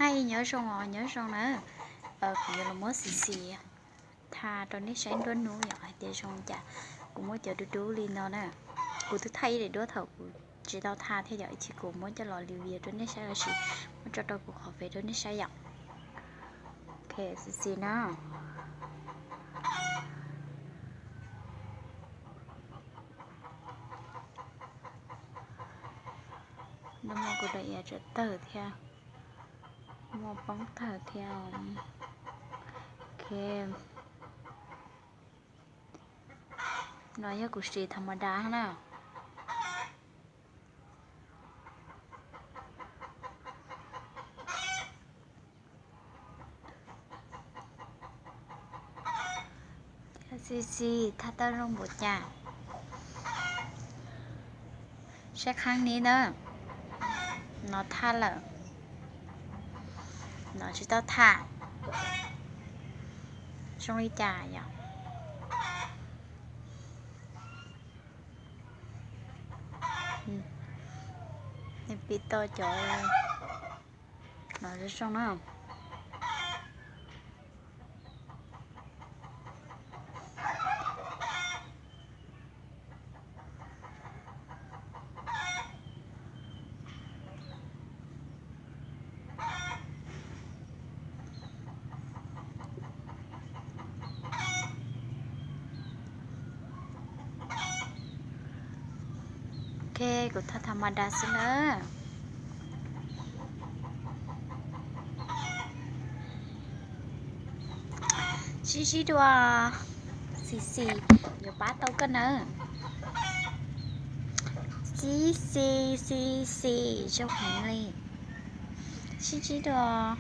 Nyob zoo os, nyob zoo na. Kuv yuav los muab Xis Xis tha rau nej saib nruab hnub yom, hais tias zoo cas. Kuv muab cov dub dub li no na. Kuv twb thaij ib daim duab thaum kuv tsis tau tha thiab yom, ib chim kuv muab coj los review rau nej saib lossis muab tso rau kuv qhov Face rau nej saib yom. Ok, Xis Xis na. Nag hmo kuv daim iav tseem tawg thiab, muaj poob tawg thiab. Ok, no yog kuv siv tha ma da na. Xis Xis, thaj tau zoo npaum cas? Saib qhab ni na. No thaj lawm, no tsis tau thaj. Zoo li cas yom? Nej pib tau cov no zoo zoo na. Ok, kuv tha tha ma da xwb na. Sib ntsib dua, Xis Xis, yuav pab tau koj nawb. Xis Xis, Xis Xis, zoo heev li. Sib ntsib dua.